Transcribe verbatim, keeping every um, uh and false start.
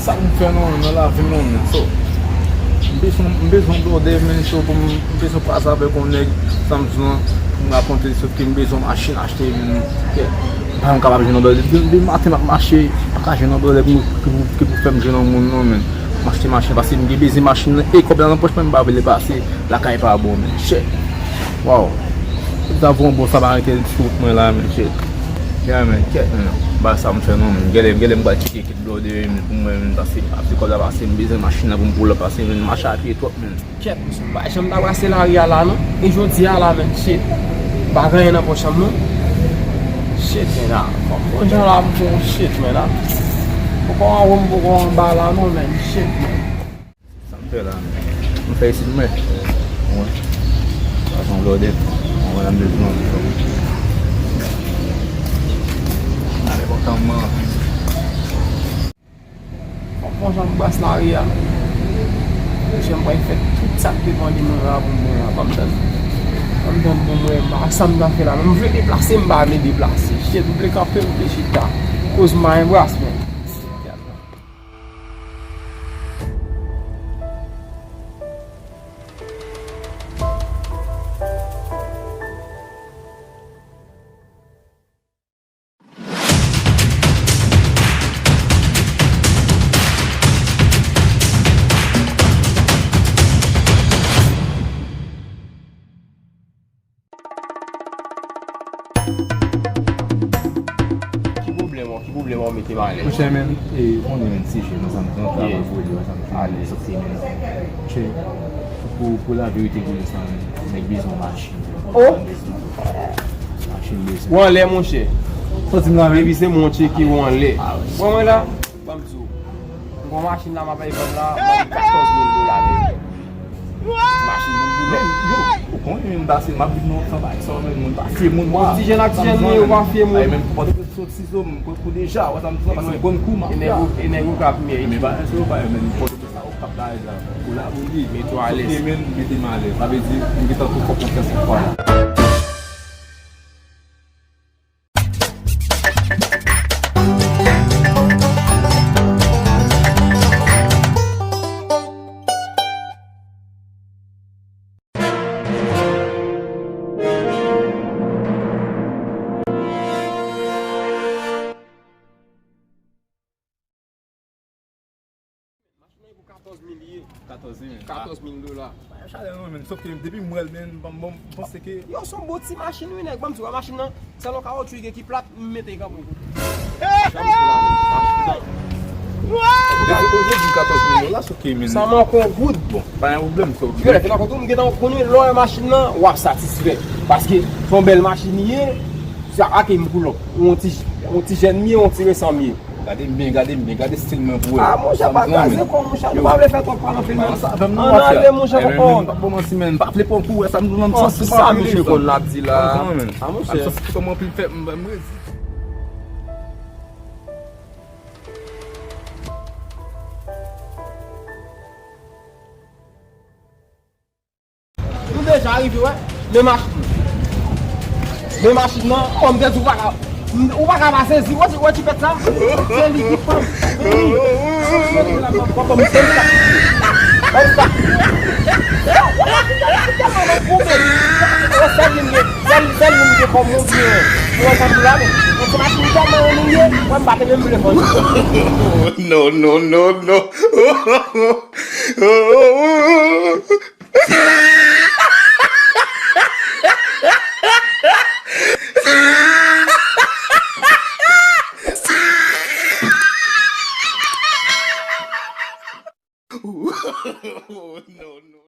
Sa pou m fè non, nan lavi m non, men. So, m bezwen, m bezwen blòdè, men, so, pou m, m bezwen pase avèk yon nèg, sa m di w lan, pou m rakonte, sòf ke m bezwen machin achte, men, kè, m pa janm kapab jwenn yon blòdè. Depi, depi maten m ap mache, m pa ka jwenn yon blòdè ki, ki, ki pou fè m jwenn yon moun non, men. M achte machin, paske m gen bezwen machin nan, e kòb la nan pòch mwen, m pa vle pase lakay pa bon, men. Shit. Wow. Sa voye yon bon Samariten sou wout mwen la, men, shit. Yeah, men, kèt, men. Ba sa m fè non, men. Genlè, genlè m pral kite kèt blòdè, men, pou mwen, men, paske apre kòb la pase, m bezwen machin nan pou m pull up, paske, men, m mache a pye twòp, men. Kèt, mesye, m pa janm ta brase lari a la, non. E jodi a la, men, shit. M pa gen anyen nan pòch an m, non. Shit, men, la. Bon, bon jan la, m fè yon shit, men, la. Poko anwo m, poko anba la, non, men, shit, men. Sa m fè la, men. M fè isit mwen. Mwen. Sa se yon blòdè. Mwen, m bezwen. Ale, kontan mwen. Fòk mwen jan m bras lari a. Mesye, m pral fè tout sa k depann de mwen la pou m bon la. Ban m tann. Ban m tann pou m wè sa m ta fè la. Men m vle deplase, m pa vle deplase. Shit, m vle kanpe, m vle chita. Koz m pa gen bras, men. Ki pwoblèm ou, ki pwoblèm ou mete m alèz? Monchè, men, e, konnen, men, se jè, men, sa m pran travay pou li, sa m fini sòti, men, monchè, pou, pou laverite pou li, sa, men, nèg bezwen machin. Oh! Machin bezwen. Ou anlè, monchè. Sòti m la, men. Depi se mwen tcheke ou anlè. Ah, wi. Wè mwen la, ban m di w. M gon machin la, m ap al vann la, m ap katòz mil dola, men. Machin moun boulèt. Men, yo, ou konnen, men, m pase, m ap viv nan yon tan bagay sa, men, moun pa fye moun, bon, ti jèn ak ti jèn, men, yo pa fye moun. Ay, men, Pòtoprens soti zo m, kot kou deja, wè sa m di, paske m konn kou mafya. E nèg ou, e nèg ou k ap mèyiti. Men bagay sa yo pa yo, men, Pòtoprens sa yo k ap bagay la. Ou la pou li. Mete w alèz. Soti, men, mete m alèz. Sa vle di, m gentan tou fè konfyans yon fwa la. Machin nan pou katòz mil ye. Katòz mil. Katòz mil dola. Pa gen chalè non, men. Sòf ke depi m wè l, men, m, m, m panse ke... Yo, se yon bon ti machin, wi, nèg. Ban m di w, machin nan, sèl yon kawotchou ki gen ki plat, m mete kanpe. Machin nan. Depi kote di katòz mil dola, sòf ke, men. Sa manke yon goud. Bon, pa gen pwoblèm, sòf. Yo, lè te nan kont ou, m gentan konnen lè w wè machin nan, w ap satisfè. Paske se yon bèl machin li ye, sa ak m koulòk. Yon ti, yon ti jèn m ye, yon ti resan m ye. Gade m byen, gade m byen, gade stil mwen pou wè. Ah, monchè, pa kraze kò w, monchè, nou pa vle fè twòp pale anpil, non. Ann ale, monchè, papa. Bon, manti, men, pa vle pran kou, wè sa m di w nan sans, se sa misye konn l ap di la. Ah, monchè. Sa m santi kòman anpil fè, m, m rezi. Nou deja rive, wè. Men machin nan. Men machin nan, kòm te di ou pa ka, ou pa ka pa sezi. Wè ti, wè ti pèt sa? Se li ki fanm. Men li. Papa m, se li sa. Wè sa. Wè sèl li m gen, sèl, sèl li m gen kòm moun byen. Wè sa m di la, men. Mwen se machin tèlman nou ye, mwen m pa te menm vle fann. No, no, no, no. No, no.